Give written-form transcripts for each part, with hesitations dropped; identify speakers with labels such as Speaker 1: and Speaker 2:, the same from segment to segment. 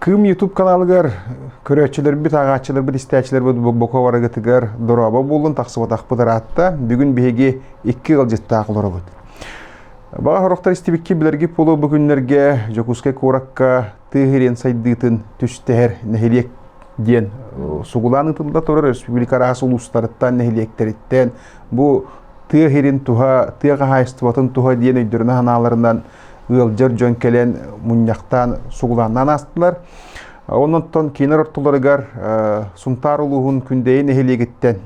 Speaker 1: Кыым YouTube каналыгар көрөөччүлэрбит, ааҕааччыларбыт, истээччилэрбит Боко барыгытыгар дорообо буоллун, тахсыбатахпыт ыраатта. Бүгүн биһиги икки ыалдьыттаах олоробут. Баҕа сорохтор истибикки билэрги буолуо бу күннэргэ Дьокуускай куоракка тыа сирин сайдыытын түстэһэр нэһилиэк диэн сугулаан ыытылла турар республика араас улуустарыттан, нэһилиэктэриттэн бу тыа сирин туһа, тыа хаһаайыстыбатын туһа диэн өйдөрүнэн-санааларынан ыалдьар дьон кэлэн мунньахтаан сугулааннаан аастылар. Оннуттан кинилэр ортолоругар Сунтаар улууһун Күндэйи нэһилиэгиттэн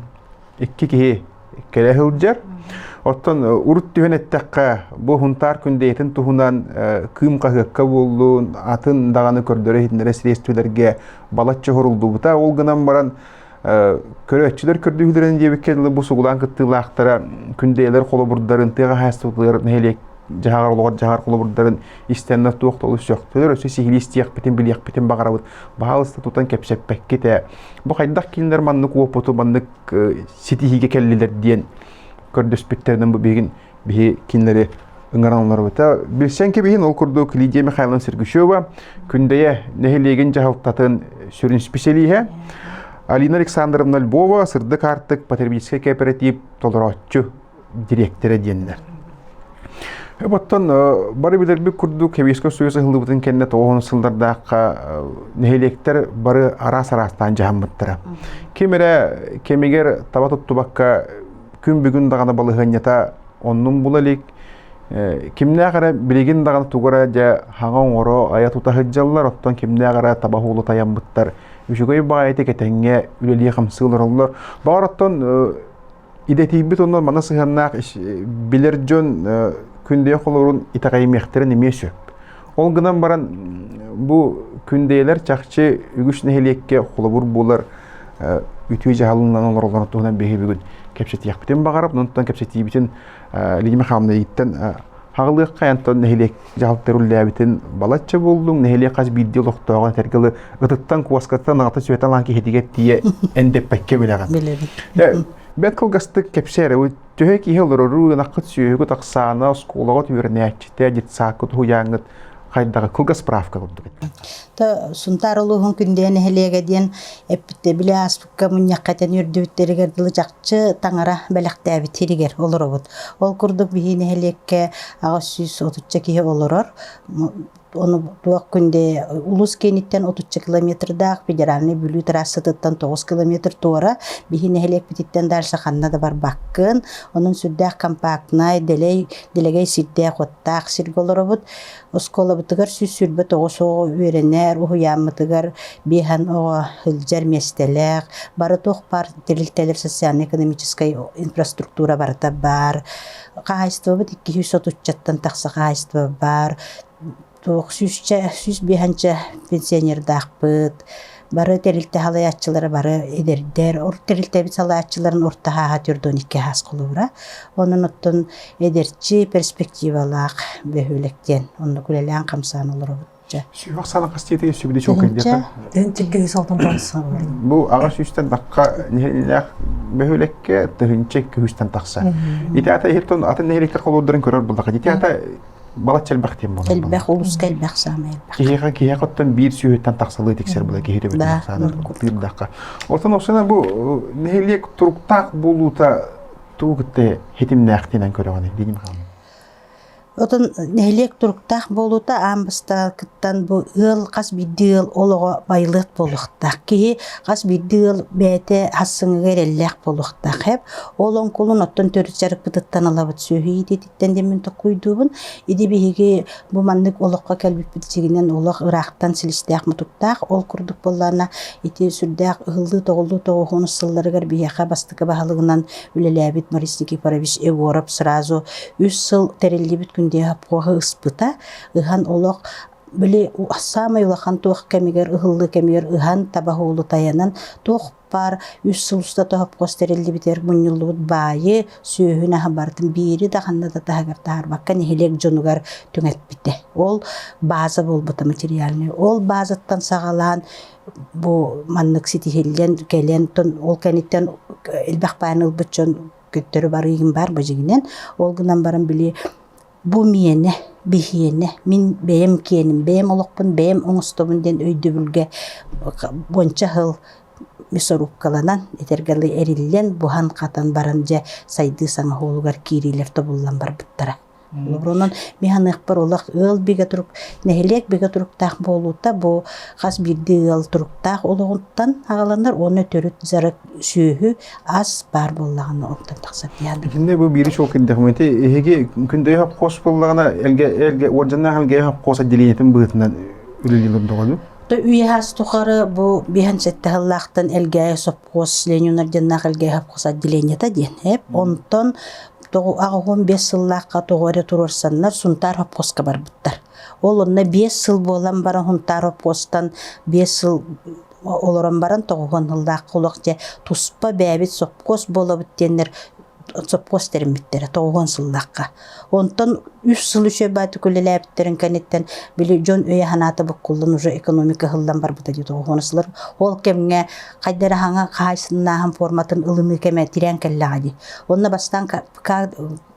Speaker 1: икки киһи кэлэ сылдьар. Оттон урут түһэн эттэххэ, бу Сунтаар Күндэйитин туһунан Кыым хаһыакка буоллун, атын даҕаны көрдөрө-иһитиннэрэ средстволэргэ балачча уһуруллубута. Ол гынан баран көрөөччүлэр көрдүүһүлэрин диэбиккэ дылы бу сугулаан кыттыылаахтара күндэйэлэр холобурдарын тыа хаһаайыстыбатыгар нэһилиэк дьаһаҕар олоҕор дьаһаҕар холобурдарын истэннэр туох да олус сөхтүлэр өссө сиһилии истиэхпитин билиэхпитин баҕарабыт баһаалыста тутан кэпсэппэккит ээ бу хайдах кинилэр маннык уопуту маннык ситиһиигэ кэллилэр диэн көрдөспүттэринэн бу биһигин биһи кинилэри ыҥыран олорбута. Билсэн кэбиһин ол курдук Лидия Михайловна Сергучева Күндэйэ нэһилиэгин дьаһалтатын сүрүн исписэлииһэ, Алина Александровна Львова Сырдык аартык потребительскай кооператив толорооччу дириэктэрэ диэннэр. Оттон бары билэрбит курдук Сэбиэскэй Союз ыһыллыбытын кэннэ 90 сыллардаахха нэһилиэктэр бары араас-араастаан дьаһаммыттара. Ким эрэ кэмигэр таба туттубакка күн бүгүн даҕаны балаһыанньата оннун була илик. Кимнээх эрэ билигин даҕаны тугу эрэ дьэ хаҥа оҥоро айа тута сылдьаллар, оттон кимнээх эрэ таба уолу тайаммыттар. Үчүгэй баҕайытык этэҥҥэ үлэлии-хамсыы олороллор. Баҕар оттон идэтийбит онно манна сыһыаннаах билэр дьон күндэйэ холорун итэҕэйимиэхтэрин эмиэ сөп. Ол гынан баран бу күндэйэлэр чахчы үгүс нэһилиэккэ холобур буолар үтүө дьаһалынан олороллорун туһунан биһиги бүгүн кэпсэтиэхпитин баҕарабын. Онтон кэпсэтиибитин Лидия Михайловна эйиттэн хаҕылыахха онтон нэһилиэк дьаһалта үлэлээбитин балачча буоллуҥ. Нэһилиэк хас биирдии олохтооҕун этэргэ дылы ытыттан, куоскаттан аҕата сүөтэ алаан киһитигэр тиийэ эндэппэккэ билэҕин.
Speaker 2: Билэбин.
Speaker 1: Бэрт кылгастык кэпсээ эрэ төһө киһи олорору, ынаххыт сүөһүгүт ахсаана, оскуолаҕыт үөрэнээччитэ, детсадкыт, уһуйааҥҥыт хайдаҕа кылгас справка курдук этэ.
Speaker 2: То Сунтаар улууһун Күндүйэ нэһилиэгэ диэн эппитте били ааспыкка мунньахха этэн үөрдүбүттэригэр дылы чахчы таҥара бэлэхтээбит сиригэр олоробут. Ол курдук биһи нэһилиэккэ 830 киһи олорор. Ону туох күндэ улус кииниттэн 30 километрдаах федеральный Бүлүү трассатыттан 9 километр туора биһи нэһилиэкпититтэн дальше ханна да барбаккын. Онон сүрдээх компактнай, дэлэй, дэлэгэй сирдээх-уоттаах сиргэ олоробут. Оскуолабытыгар 129 оҕо үөрэнэр, уһуйааммытыгар биэһэн оҕо сылдьар миэстэлээх, бары туох баар тэрилтэлэр социально-экономическай инфраструктура барыта баар. Хаһаайыстыбабыт 230-ттан тахса хаһаайыстыба баар. Туох сүүсчэ, 105 пенсионердаахпыт. Бары тэрилтэ салайааччылара бары эдэрдэр. Тэрилтэбит салайааччыларын орто сааһа 42 саас холобура. Онон оттон эдэрчи перспективалаах бөһүөлэк диэн оннук үлэлээн хамсаан олоробут дьэ.
Speaker 1: Сүһүөх саала хас диэтэ сүбүдэ чуолкайдыаха.
Speaker 3: Тыһынча 269.
Speaker 1: Бу аҕа сүүстэн тахха нэһилиэк бөһүөлэккэ 1200-тэн тахса. Ити ата иһиттон атын нэһилиэктэр холуурдарын көрөр буллаха. Ити ата балачча элбэх диэн буолар.
Speaker 2: Элбэх, улууска элбэх саамай элбэх.
Speaker 1: Киһиэхэ киһиэхэ оттон биир сүүһүттэн тахсалыы тиксэр була киһи төбөтүн саанар тыырдахха. Оттон осына бу нэһилиэк туруктаах буолуута тугу кытта хитимнээхтинэн көрөҕүн Лидия Михайловна?
Speaker 2: Отон нэһилиэк туруктаах буолуута аан бастакыттан бу ыал хас биирдии ыал олоҕо байылыат буолуохтаах. Киһи хас биирдии ыал бэйэтэ хассыҥыга эрэллээх буолуохтаах. Эп ол оҥкулун оттон төрүт дьарыкпытыттан ылабыт сүөһү иитиититтэн диэн мин толкуйдуубун. Ити биһиги бу маннык олоххо кэлбиппит сигинэн олох ыраахтан силистээх-мутуктаах. Ол курдук буоллаҕына ити сүрдээх ыһыллыы-тоҕуллуу тоҕуһун сылларыгар биһиэхэ бастакы баһылыгынан үлэлээбит Борис Никифорович Егоров сразу үс сыл тэриллибит күндүһэ совхоһу ыспыта. Ыһан олох били саамай улахан туох кэмигэр ыһыллыы кэмигэр ыһан таба уолу тайанан туох баар үс сыл устата совхоз тэриллибитигэр мунньуллубут баайы сүөһүн аһы барытын биири да ханна да таһыгар таһаарбакка нэһилиэк дьонугар түҥэппитэ. Ол база буолбута материальный. Ол базаттан саҕалаан бу маннык ситиһиллэн кэлэн ол кэнниттэн элбэх баайын ылбыт дьон көттөрү барыыгын баар бу дьиҥинэн. Ол гынан баран били. Бу миэнэ, биһиэнэ, мин бэйэм киэним, бэйэм олохпун бэйэм оҥостобун диэн өйдөбүлгэ уонча сыл мясорубкаланан, этэргэ дылы эриллэн, буһан-хатан баран дьэ сайдыы саҥа суолугар киириилэр тобуллан барбыттара. Онон мин саныахпар олох ыал бигэ турук, нэһилиэк бигэ туруктаах буолуута бу хас биирдии ыал туруктаах олоҕуттан аҕаланар уонна төрүт дьарык сүөһү ас баар буоллаҕына онтон тахсар диэн.
Speaker 1: Итиннэ бу биири суол кирдэхмити эһиги күндөйө хопхуос буоллаҕына элгэ элгэ уордьаннаах элгэ хопхуос отделениетын быһыытынан үлэлиир олордоҕуну.
Speaker 2: То үйэ хас тухары бу биһэн сэттэ сыллаахтан Элгээйи сопхуос Ленин орденнаах Элгээйи сопхуос отделениета диэн эп. Онтон 85 сыллаахха тоҕо эрэ туруорсаннар Сунтаар сопхуоска барбыттар. Ол онно 5 сыл буолан баран Сунтаар сопхуостан 5 сыл олорон баран тоҕуһуон сыллаах олох дьэ туспа бэйэбит сопхуос буолабыт диэннэр сопхуос тэриммиттэрэ тоҕуһуон сыллаахха. Онтон үс сыл үчүгэй баатык үлэлээбиттэрин кэнниттэн били дьон өйө-санаата буккуллан уже экономика ыһыллан барбыта дии тоҕуһуон сыллар. Ол кэмҥэ хайда эрэ хаҥа хаһаайыстыбаннааһын форматын ылыныы кэмэ тирээн кэллэҕэ дии. Онно бастаан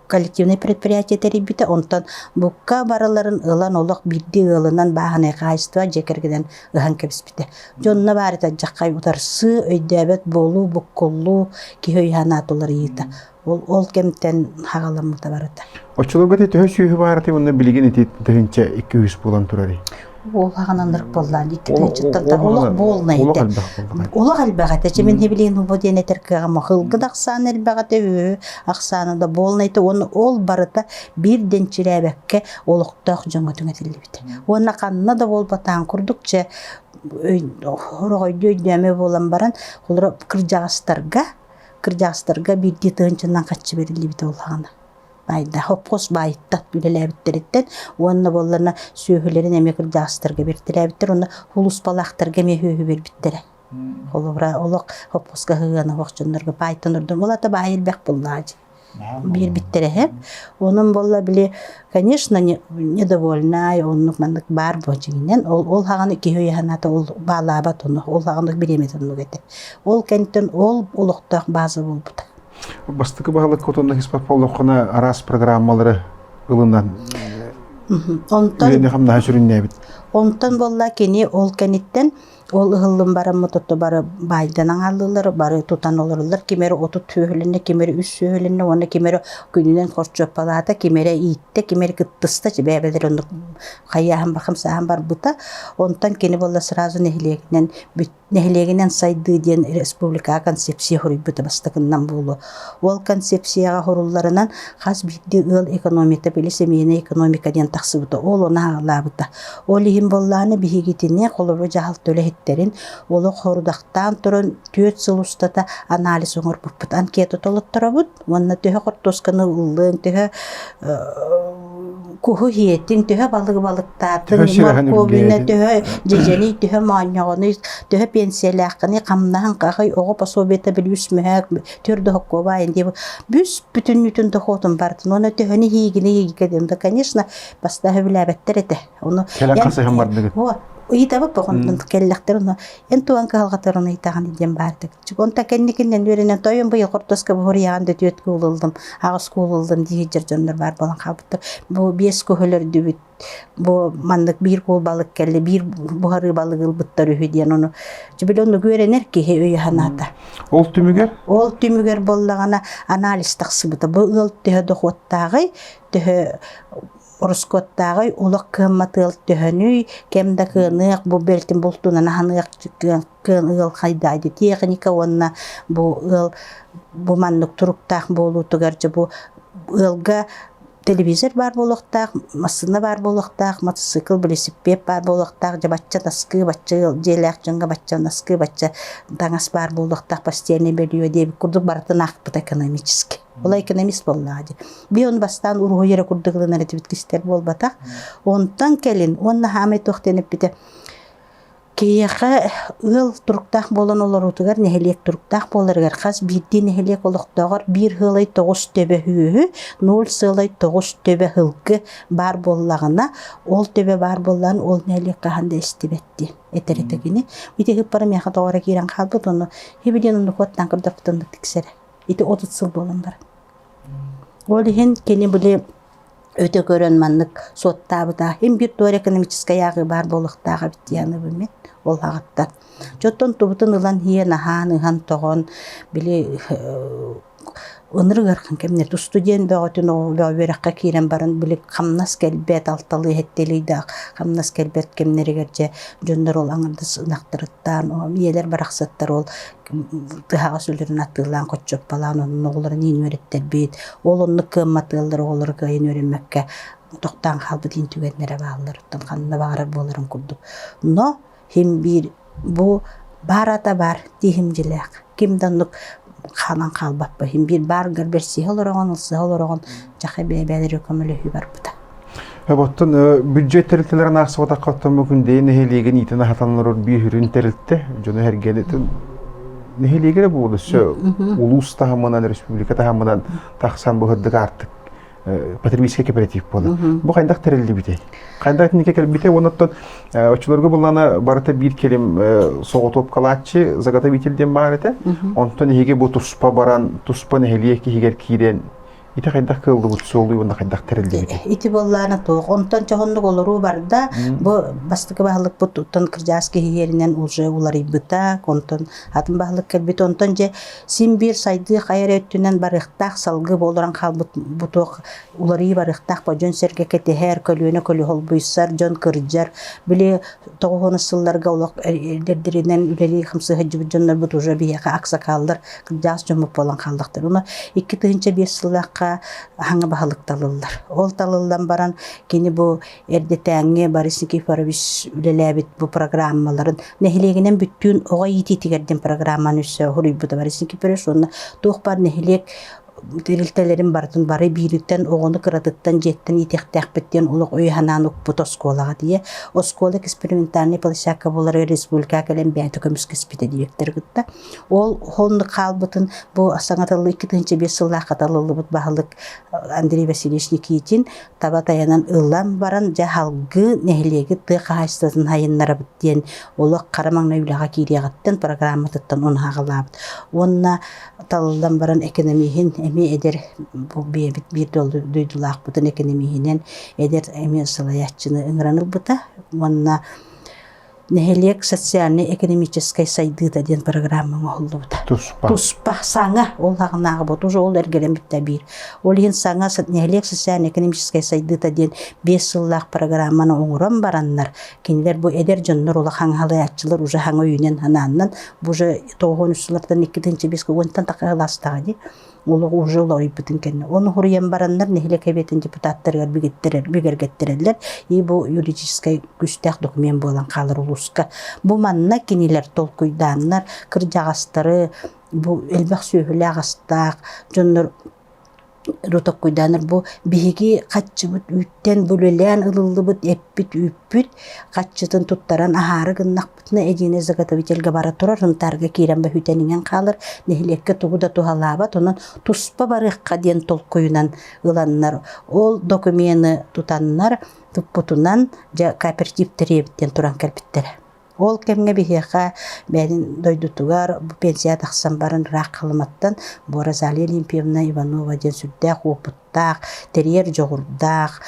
Speaker 2: коллективнай предприятие тэрийбитэ, онтон букка барыларын ылан олох биирдии ыалынан бааһынай хаһаайыстыба дьиэ кэргэнин ыһан кэбиспитэ. Дьонно баар этэ дьаххай утарсыы, өйдөөбөт буолуу, буккуллуу, киһи өйө-санаата уларыйыыта. Ол, ол кэмтэн хаҕаламмыта барыта.
Speaker 1: Оччолорго ити төһө сүөһү баар этэй уонна билигин ити тыһыынча икки үс буолан турарый?
Speaker 2: Ол хаҕананнырык буоллаан икки тыһыынчаттан олох буолна этэ. Олох элбэх этэ. Чэ мин билигин бу диэн этэр кыаҕым ылгы да ахсаана элбэх этэ, үһү ахсаана да буолна этэ. Уонна ол барыта биир дэнчирээбэккэ олохтоох дьоҥҥо түҥэтиллибитэ. Уонна ханна да буолбатаан курдук чэ хороҕойдуу өйдөөмө буолан баран, холоро кырдьаҕастарга кырдьаҕастарга биирдии тыһыынчанан харчы бэриллибитэ улаҕана. Баайда хопхуос баайыттан үлэлээбиттэриттэн уонна буолларына сүөһүлэрин эмиэ кырдьаҕастарга бэртэлээбиттэр уонна улууспалаахтарга эмиэ сүөһү биэрбиттэрэ. Холобура, олох хопхуоска сыһыана суох дьоннорго баайтан ордон ол ата баай элбэх буоллаҕа дии. Биэрбиттэрэ эһэм. Онон буолла били, конечно, недовольнай, оннук маннык баар буо дьиҥинэн. Ол ол хаҕаны киһи өйө санаата ол баалаабат ону, ол хаҕаны бириэмэтин оннук этэ. Ол кэнниттэн ол олохтоох бааза буолбута.
Speaker 1: Бастакы баһылыкка отонно хиспаппаллаххына араас программалары ылынан
Speaker 2: Онтон
Speaker 1: үлэни хамнаһа сүрүннээбит.
Speaker 2: Онтон буолла кини ол кэнниттэн ол ыһыллын бараммыт ото бары баайдан аҥааллыылар, бары тутан олороллор. Ким эрэ 30 сүөһүлэннэ, ким эрэ үс сүөһүлэннэ уонна ким эрэ күнүнэн хорчуоппалаата, ким эрэ ииттэ, ким эрэ кыттыста, бэйэбэлэр оннук хайааһын хамсааһын барбыта. Онтон кини буолла сразу нэһилиэгинэн бүт Нэһилиэгинэн сайдыы диэн республикаҕа концепция суруйбута бастакыннан буолуо. Ол концепцияҕа сурулларынан хас биирдии ыал экономика били семейная экономика диэн тахсыбыта. Ол ону аҕалаабыта. Ол иһин буоллаҕына биһигитини холобур дьаһалта үлэһиттэрин олох хорудахтаан туран 4 сыл устата анализ оҥорбуппут. Анкета толотторобут уонна төһө хортуосканы ыллыҥ, төһө куһу иһиэтиҥ, төһө балыгы балыктаатыҥ,
Speaker 1: Төһө сирэһин
Speaker 2: моркуобуна
Speaker 1: үргээдин.
Speaker 2: төһө дьэдьэний, төһө моонньоҕонуй, төһө пенсиялааххыный, хамнаһыҥ хахый, оҕо пособиета бүлүүс мөһөөк, төрдө хоккуобаайын диэбит. Бүс бүтүннүүтүн дохуотун бартын. Уонна төһөнү иһиигини иһиигэ диэн. Да, конечно, бастаһы билээбэттэр этэ. Ону
Speaker 1: Кэлэн хасыһан бардыгыт.
Speaker 2: О, ыйытабыт боҕонтон кэллэхтэр ону эн туган кыһалҕатарын ыйытаҕын диэн баардык. Онто кэнникинэн үөрэнэн тойон быйыл хортуоска буһуруйаҕын да түөрт куул ыллым, аҕыс куул ыллым дии сылдьар дьоннор баар буолан хаалбыттар. Бу биэс куһу өлөрдүбүт, бу маннык биир куул балык кэллэ, биир буһарыы балык ылбыттар үһү диэн ону били оннук үөрэнэр киһи өйө санаата.
Speaker 1: Ол түмүгэр?
Speaker 2: Ол түмүгэр буоллаҕына анализ тахсыбыта. Бу ыал төһө дохуоттааҕый, төһө ороскуоттааҕый, олох кыаммат ыал төһөнүй, кэм да кыаныах, бу бэлтин бултунан аһаныах кыан ыал хайдаайды техника уонна бу ыал бу маннык туруктаах буолуутугар дьэ бу ыалга телевизор баар буолуохтаах, массыына баар буолуохтаах, мотоцикл, велосипед баар буолуохтаах, дьэ бачча наскыы, бачча ыал дьиэлээх дьоҥҥо бачча наскыы, бачча таҥас баар буолуохтаах, постельное белье диэбит курдук барытын аахпыта экономически. Ол экономист буоллаҕа дии. Би ону бастаан уруһуй эрэ курдук ылынар этибит кистэр буолбатах. Онтон кэлин уонна хаамай туох диэн эппитэ Киһиэхэ ыал туруктаах буолан олоруутугар, нэһилиэк туруктаах буоларыгар хас биирдии нэһилиэк олохтооҕор биир сыалай тоҕус төбө сүөһү, ноль сыалай тоҕус төбө сылгы баар буоллаҕына, ол төбө баар буоллаҕына ол нэһилиэк хаһан да эстибэт диэн этэр этэ кини. Ити ыһыппара миэхэ тоҕо эрэ киирэн хаалбыт, ону хибилиэн оннук уоттаан көрдөхпүтүн тиксэрэ. Ити 30 сыл буолан баран. Ол иһин кини били. Өтө көрөн маннык суоттаабыта. Им биир туора экономическай ааҕыы баар буолуохтаах эбит диэн мин ол аҕаттан. Дьоттон тубутун ылан иһэн аһаан ыһан-тоҕон били ынырык ыарахан кэмнэр устудьуон бөҕөтүн оҕо үөрэххэ киирэн баран били хамнас кэлбэт алталыы сэттэлиийдээх хамнас кэлбэт кэмнэригэр дьэ дьоннор ол аҥардас ынахтарыттаан ийэлэр барахсаттар ол тыһаҕас өлөрүн атыылаан хоччоппалаан онон оҕолорун иин үөрэттэрбит ол оннук кыаммат ыаллар оҕолоро кыайан үөрэммэккэ тохтоон хаалбыт иин түгэннэрэ бааллар оттон ханна баҕарар буоларын курдук но Син биир бу баар ата баар тииһимдьилээх. Ким да оннук хаалан хаалбаппын. Син биир бааргар бэрсиһэ олороҕун, ылсыһа олороҕун, дьахай бэйэ-бэйэлэригэр көмөлөһүү барбыта.
Speaker 1: Оттон бюджет тэрилтэлэрин аахсыбатахха оттон бу Күндэйи нэһилиэгин иитэн аһатан олорор биир сүрүн тэрилтэ дьону эргэнитин нэһилиэгэр буолу өссө улуус таһымынан, республика таһымынан тахсан быһырдык аартык потребительский кооператив буолар. Бу хайдах тэриллибитэй? Хайдах итинникэ кэлбитэ? Оннуттан оччолорго буллана барыта биир кэлим соҕотуопкалааччы заготовитель диэн баар этэ. Онтон эһиги бу туспа баран, туспа нэһилиэк иһигэр киирэн ити хайдах кыаллыбыт суолуй уонна хайдах тэриллибитий?
Speaker 2: Ити буоллаана туох. Онтон чоһуннук олоруу барда. Бу бастакы баһылыкпыт оттон кырдьаас киһи иһэринэн уже уларыйбыта. Онтон атын баһылык кэлбит. Онтон дьэ Син биир сайдыы хайа эрэ өттүнэн барыахтаах салгыы буолан хаалбыт бу туох уларыйыы барыахтаах бо дьон-сэргэ кэтэһэр, көлүөнэ көлү холбуйсар, дьон кырдьар. Били тоҕуһуонус сылларга олох эрдэринэн үлэлии хамсыы сылдьыбыт дьоннорбут уже биһиэхэ аксакааллар кырдьаҕас дьоммут буолан хааллахтар. Уна 2005 сыллаахха хаҥа баһылык талыллар. Ол талыллан баран кини бу эрдэтээҥҥи Борис Никифорович үлэлээбит бу программаларын нэһилиэгинэн бүттүүн оҕо иитиитигэр диэн программаны өссө суруйбута Борис Никифорович уонна туох баар нэһилиэк тэрилтэлэрин барытын бары биириттэн оҕону кыратыттан дьиэттэн иитиэхтээхпит диэн олох өй-санаан укпут оскуолаҕа тиийэ оскуола экспериментальнай площадка буоларыгар республика кэлэн бэйэтэ көмүскэспитэ диэбиттэр кытта ол оннук хаалбытын бу саҥа тыллы 2005 сыллаахха талыллыбыт баһылык Андрей Васильевич Никитин таба тайанан ылан баран дьэ салгыы нэһилиэги тыа хаһаайыстыбатын сайыннарабыт диэн олох хара маҥнай үлэҕэ киириэҕиттэн программатыттан унаһаҕалаабыт уонна талыллан баран экономиһин эмиэ эдэр бу бэйэбит биир дойдулаахпытын экономиһинэн эдэр эмиэ салайааччыны ыҥыран ылбыта уонна Нэһилиэк социальнай-экономическай сайдыыта диэн программа оҥоһуллубута.
Speaker 1: Туспа.
Speaker 2: Туспа саҥа ол аҕынааҕы бот уже ол эргэрэн бүттэ биир. Ол иһин саҥа нэһилиэк социальнай-экономическай сайдыыта диэн биэс сыллаах программаны оҥорон бараннар, кинилэр бу эдэр дьоннор улахан халайааччылар уже хаҥа өйүнэн ханааннан бу уже тоҕуһун сыллартан икки тыһыынча уонтан тахса сылаастаҕа дии олох уже уларыйбытын кэннэ. Ону хуруйан бараннар нэһилиэк эбиэтин депутаттарыгар бигэргэттэрэллэр и бу юридическай күүстээх документ буолан хаалар улууска. Бу манна кинилэр толкуйдааннар кырдьаҕастары бу элбэх сүөһүлээх астаах дьоннор токкуйдааннар бу биһиги хаччыбыт үүттэн бүлэлээн ылыллыбыт эппит үүппүт хаччытын туттаран аһаары гыннахпытына единый заготовительга бара турар Һунтаарга киирэн бөһүтэн иҥэн хаалар нэһилиэккэ тугу да туһалаабат онон туспа барыахха диэн толкуйунан ыланнар ол докумены тутаннар туппутунан дьэ кооператив тэрийэбит диэн туран кэлбиттэрэ ол кэмҥэ биһиэхэ бэйэтин дойдутугар бу пенсия тахсан баран ыраах Халыматтан бу Розалия Олимпиевна Иванова диэн сүрдээх уопут таах, тэрийэр дьоҕурдаах,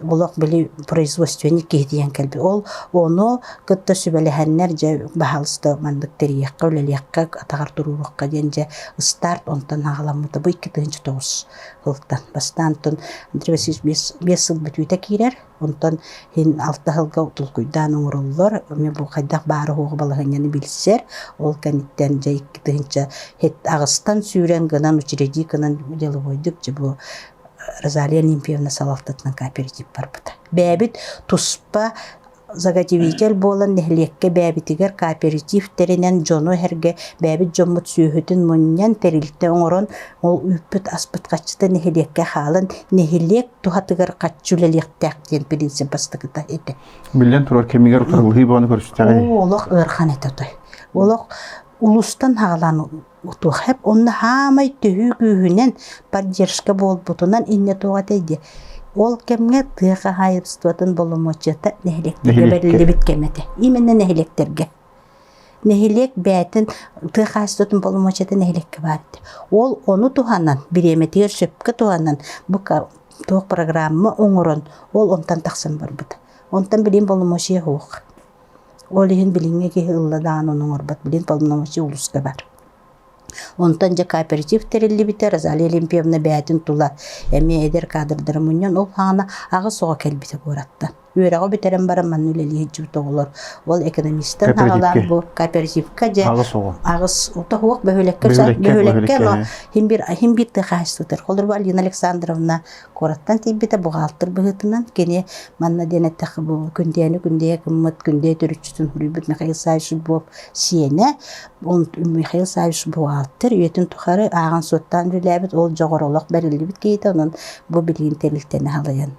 Speaker 2: олох били производственник киһи диэн кэлбит. Ол ону кытта сүбэлэһэннэр дьэ баһаалыста маннык тэрийиэххэ, үлэлиэххэ, атаҕар туруоруохха диэн дьэ старт онтон аҕаламмыта. Бу 2009 сылтан. Бастаан онтон Андрей Васильевич биэс сыл бүтүүтэ киирэр. Онтон иһин алта сылга толкуйдаан оҥороллор. Эмиэ бу хайдах баары-суоҕу балаһыанньаны билсэр. Ол кэнниттэн дьэ 2008-тан сүүрэн гынан учредить гынан деловойдук дьэ бу Розалия Олимпиевна салалтатынан кооператив барбыта. Бэйэбит туспа заготовитель буолан нэһилиэккэ бэйэбитигэр кооператив тэринэн дьону эһэргэ бэйэбит дьоммут сүөһүтүн мунньан тэрилтэ оҥорон ол үүппүт аспыт хаччыта нэһилиэккэ хаалан нэһилиэк туһатыгар хаччы үлэлиэхтээх диэн принцип бастакыта этэ.
Speaker 1: Биллэн турар кэмигэр утарылыһыы бөҕөнү көрүстэҕэй.
Speaker 2: Олох ыарахан этэ отой. Олох улуустан хаалан утуох хэп онно хаамай төһүү күүһүнэн поддержка буолбутунан иннэ туох этэй диэ. Ол кэмҥэ тыа хаһаайыстыбатын боломуочуйата нэһилиэктэргэ бэриллибит кэм этэ. Именно нэһилиэктэргэ. Нэһилиэк бэйэтин тыа хаһаайыстыбатын боломуочуйата нэһилиэккэ баар этэ. Ол ону туһанан, бириэмэтигэр сөпкө туһанан, бу. туох программа оҥорон ол онтон тахсан барбыта. Онтон билигин боломуочуйа суох. Ол иһин билиҥҥи киһи ылла даҕаны ону оҥорбот. Билигин полномочия улууска баар. Онтон дьэ кооператив тэриллибитэ, Розалия Олимпиевна бэйэтин тула эмиэ эдэр кадрдары мунньан ол саҕана аҕыс оҕо кэлбитэ куораттан. Үөрэҕи бүтэрэн баран манна үлэлии сылдьыбыт оҕолор ол экономистан саҕалаан бу кооперативка дьэ
Speaker 1: аҕыс оҕо
Speaker 2: аҕыс тоһуох бөһүөлэккэ бөһүөлэккэ но хим бир хим бир тыа хаһаайыстыбатыгар холобур Алина Александровна куораттан тиийбитэ бухгалтер быһыытынан кини манна диэн эттэххэ бу күндээни күндэйэ гыммыт күндэйэ төрүччүтүн суруйбут Михаил Савич Львов сиэнэ Михаил Савич бухгалтер үйэтин тухары ааҕан суоттаан үлэлээбит ол дьоҕур олох бэриллибит киһитэ онон бу билигин тэрилтэни халайан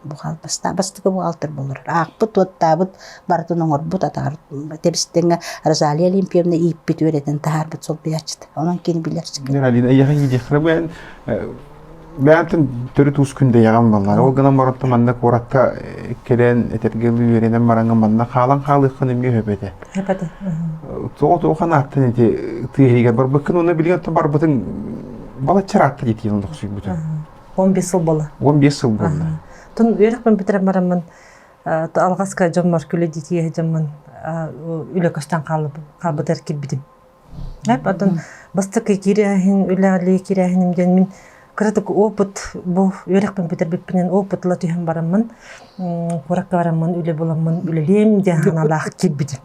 Speaker 2: бастакы бухгалтер буолар аахпыт уоттаабыт барытын оҥорбут атаҕар тэбистэҥҥэ Розалия Олимпиевна ииппит үөрэтэн таһаарбыт солбуйааччыта онон кини билэр
Speaker 1: Алина эйиэхэ иидиэххэ бэйэн Бэйэмтэн төрүт уус күндэйэҕим буоллар. Ол гынан баран манна куоракка кэлэн этэргэ үөрэнэн бараҥҥын манна хаалан хаалыаххын эмиэ сөп этэ.
Speaker 3: Сөп этэ.
Speaker 1: Тоҕо тоҕо ханааттан ити тыаһыгар барбыккын уонна билигин оттон барбытыҥ балачча ыраатта диэтиин олохсуйбутун.
Speaker 3: 15 сыл буолла.
Speaker 1: 15 сыл буолла.
Speaker 3: Тун үөрэхпин бүтэрэн бараммын алҕаска дьоммор күлэ дитиэ дьоммун үлэ көстөн хаалбытар кирбитим. Оттон бастакы киирээһин, үлэҕэлии киирээһиним диэн мин кыратык опыт бу үөрэхпин бүтэрбиппинэн опыт ыла түһэн бараммын, куоракка бараммын үлэ буламмын үлэлиэм диэн санаалаах киирбитим.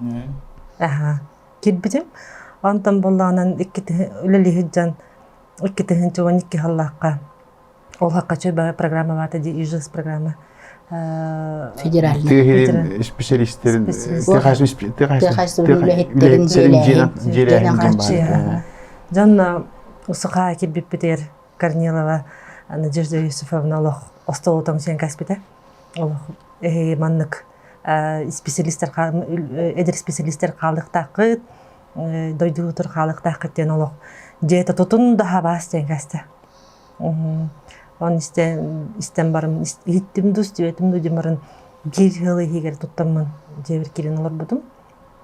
Speaker 3: Аха, киирбитим. Онтон буоллаҕынан икки үлэлии сылдьан 2012 сыллаахха Ол хаккачы программа баата ди ИЖС программа.
Speaker 2: Федеральный.
Speaker 1: Тыа специалистерин
Speaker 2: Тыа үлэһиттерин дьиэлээһин.
Speaker 3: Дьон усуха кирбиппитигэр Корнилова Надежда Юсуфовна олох остолотом сен каспите. Олох эһи маннык специалистер эдэр специалистер хаалыктааххыт дойдутур хаалыктааххыт диэн олох дьиэтэ тутун да хабаас диэн касте. Оны истэн, истэн барым, иһиттим дуу, истибэтим дуу диэн баран биир ыал иһигэр туттаммын дьиэбэр киирэн олорбутум.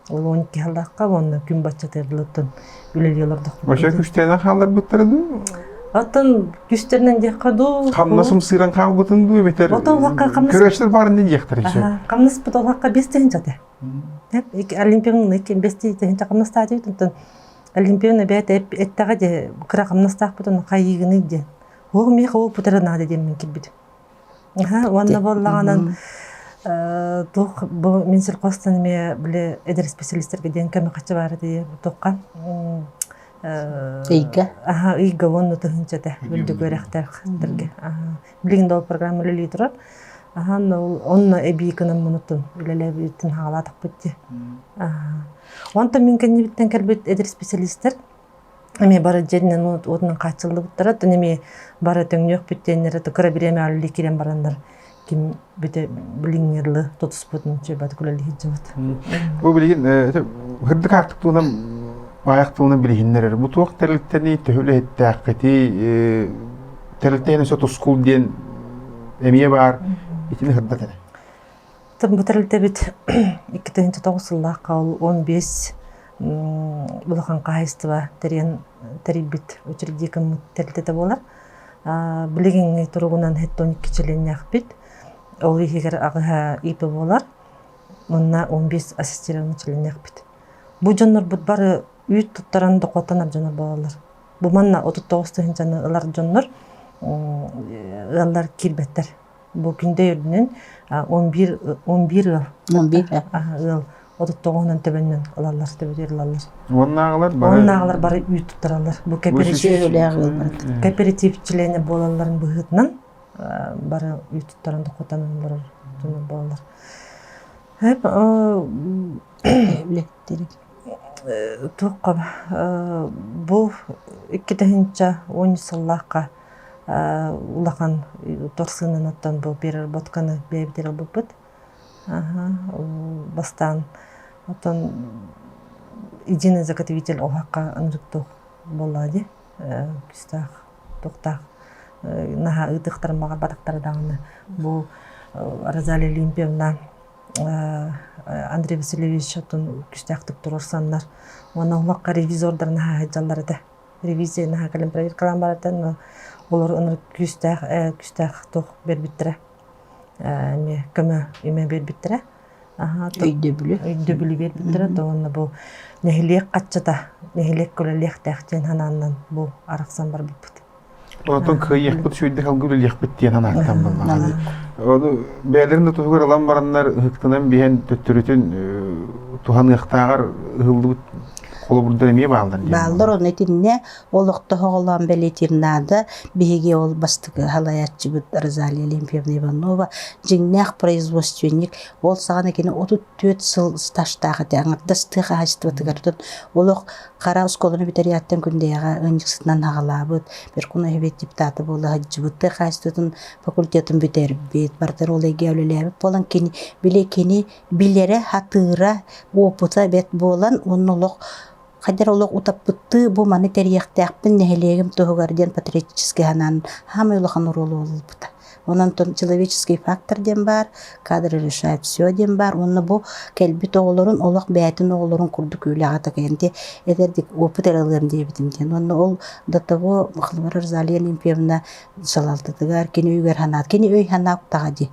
Speaker 3: Ол 12 сыллаахха уонна күн баччатыгар үлэлии олордохпут.
Speaker 1: Вообще күстэнэн хаалларбыттара дуу?
Speaker 3: Оттон күстэринэн диэххэ дуу?
Speaker 1: Хамнас ымсыыран хаалбытын дуу эбэтэр
Speaker 3: Отон улахха хамнас
Speaker 1: көрөөччүлэр баарын диэхтэр еще.
Speaker 3: Хамнаспыт улахха 5 тыһыынча этэ. Олимпиаданы 5 тыһыынча хамнастаатыбыт онтон Олимпиада бэйэтэ эттэҕэ дии, кыра хамнастаахпытын хайыыгыный диэн. Уох миэхэ опыт эрэ наада диэммин кэлбитим. Аха, уонна буоллаҕынан туох бу мин сельхозтан эмиэ били эдэр специалистэргэ диэн көмө хаччы баара дии туохха
Speaker 2: Ыйга.
Speaker 3: Аха, ыйга уонна тыһыынча этэ үрдүк үөрэхтээхтэргэ. Билигин да ол программа үлэлии турар. Аха, онно эбии гынан мунутун үлэлээбитин хаалаатахпыт дии. Онтон мин кэннибиттэн кэлбит эдэр специалистар эмиэ бары дьиэнэн уотунан хааччыллыбыттара, оттон эмиэ бары төҥнүөхпүт диэннэрэ кыра бириэмэ үлэлии киирэн бараннар ким бүтэ билиҥҥи дылы тутуспутун чөбөтүк үлэлии сылдьыбыт.
Speaker 1: Бу билигин хырдык аартык туһунан аайах тылынан билиһиннэрэр. Бу туох тэрилтэний, төһө үлэһиттээххитий, тэрилтэһин өссө тускул диэн эмиэ баар. Итини хырдат эрэ.
Speaker 3: Бу тэрилтэбит 2009 сыллаахха ол 15 улахан хаһаайыстыба тэрийэн тэрийбит учредитель тэрилтэтэ буолар. Билигиҥҥи туругунан 72 чилиэннээхпит. Ол иһигэр аҕыһа ИП буолар. Манна 15 ассистированный чилиэннээхпит. Бу дьоннорбут бары үүт туттаран дохуоттанар дьоннор буолаллар. Бу манна 39 тыһыынчаны ылар дьоннор ыаллар киирбэттэр. Бу күндэй үрдүнэн 11 11 ыал
Speaker 2: 11
Speaker 3: ыал 39-унан төбөннөн ылаллар, төбөтүгэр ылаллар.
Speaker 1: Уоннааҕылар бары
Speaker 3: Уоннааҕылар бары үүт туттараллар. Бу кооператив кооператив чилиэнэ буолалларын быһыытынан бары үүт туттаран дохуотанан олорор дьоннор буолаллар. Туохха бу 2010 сыллаахха улахан торсыынан оттон бу переработканы бэйэбит ылбыппыт. Бастаан оттон единый заготовитель оһохха ынырыктуох буолла дии күүстээх туохтаах наһаа ыытыахтарын баҕарбатахтара даҕаны бу Розалия Олимпиевна Андрей Васильевич оттон күүстээхтик туруорсаннар уонна олоххо ревизордар наһаа сылдьаллар этэ ревизия наһаа кэлэн проверкалаан барартан. Олор ынырык күүстээх күүстээх туох биэрбиттэрэ эмиэ көмө имэ биэрбиттэрэ.
Speaker 2: Өйдөбүлү.
Speaker 3: Өйдөбүлү биэрбиттэрэ. То уонна бу нэһилиэк хаччата, нэһилиэк үлэлиэхтээх диэн санааннан бу арахсан барбыппыт.
Speaker 1: Онтон кыайыахпыт сүүйдэх алгы үлэлиэхпит диэн санааттан буоллаҕа. Ону бэйэлэрин да туһугар ылан бараннар ыһыктынан биһэн төттөрүтүн туһаныахтааҕар ыһыллыбыт холобурдар эмиэ бааллар диэн.
Speaker 2: Бааллар ону итиннэ олохтоһоҕолоон бэлиэтиир наада. Биһиги ол бастакы салайааччыбыт Розалия Олимпиевна Иванова дьиҥнээх производственник. Ол саҕана кини 34 сыл стажтаах этэ. Аҥардас тыа хаһаайыстыбатыгар олох хара оскуоланы бүтэриэҕиттэн Күндэйэҕэ ыанньыксытынан аҕалаабыт, Верховный депутата буола сылдьыбыт, тыа хаһаайыстыбатын факультетын бүтэрбит, барытын ол эйгэ үлэлээбит буолан кини били кини билэрэ, хатыыра, уопута бэрт буолан уонна олох хайдах олох утаппыттыы бу маны тэрийиэхтээхпин нэһилиэгим туһугар диэн патриотическай санаан саамай улахан оруолу ылбыта. Онон человеческий фактор диэн баар, кадры решают все диэн баар. Уонна бу кэлбит оҕолорун олох бэйэтин оҕолорун курдук үлэҕэ такайан этэрдик опыт эрэ ылыам диэбитим диэн. Уонна ол до того Махлымар Розалия Олимпиевна салалтатыгар кини өйүгэр санаат, кини өй санаа уктаҕа дии.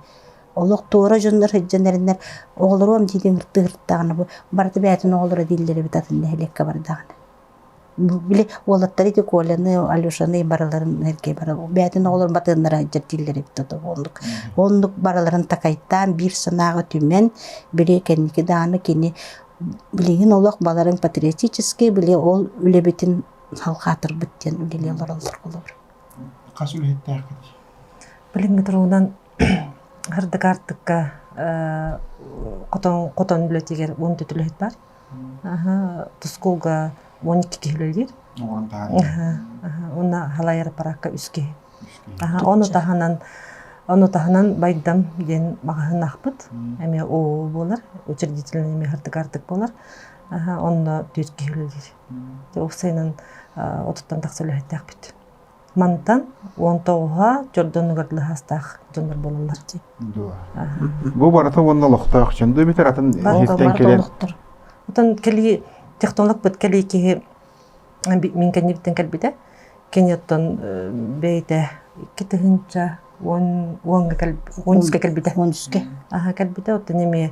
Speaker 2: Олох туора дьоннор сылдьан эрэннэр оҕолоруом диидин ыртыы бу барыта бэйэтин оҕолоро дииллэр эбит атын нэһилиэккэ бардаҕына. Били уолаттар ити Коляны, Алешаны барыларын эргэ бара бэйэтин оҕолорун батыаннара сылдьар дииллэр эбит ото оннук. Оннук барыларын такайтаан биир санааҕа түмэн били кэнники даҕаны кини билигин олох баларын патриотический били ол үлэбитин салҕаатырбыт диэн үлэлии олороллор холобур.
Speaker 1: Хас үлэһиттээххит?
Speaker 3: Билиҥҥи туругунан Ырдык аартыкка хотон хотон үлэтигэр 14 үлэһит баар. Тускулга 12 киһи үлэлиир. Уонна халайар аппараакка үс киһи. Ону таһынан ону таһынан Байдам диэн маҕаһыын Эмиэ ООО буолар, учредительный эмиэ ырдык аартык буолар. Онно 4 киһи үлэлиир. Уопсайынан отуттан тахса үлэһиттээхпит. Мантан 19-ха дьордонугар лыһаастаах дьоннор буолаллар дии.
Speaker 1: Бу барыта уонна олохтоох дьон дуу эбэтэр атын иһиттэн кэлэн
Speaker 3: Отон кэлии технологпыт кэлии киһи мин кэннибиттэн кэлбитэ. Кини оттон бэйэтэ 2 тыһыынча уон уонга кэл уон үскэ кэлбитэ.
Speaker 2: Уон үскэ.
Speaker 3: Аха кэлбитэ. Оттон эмиэ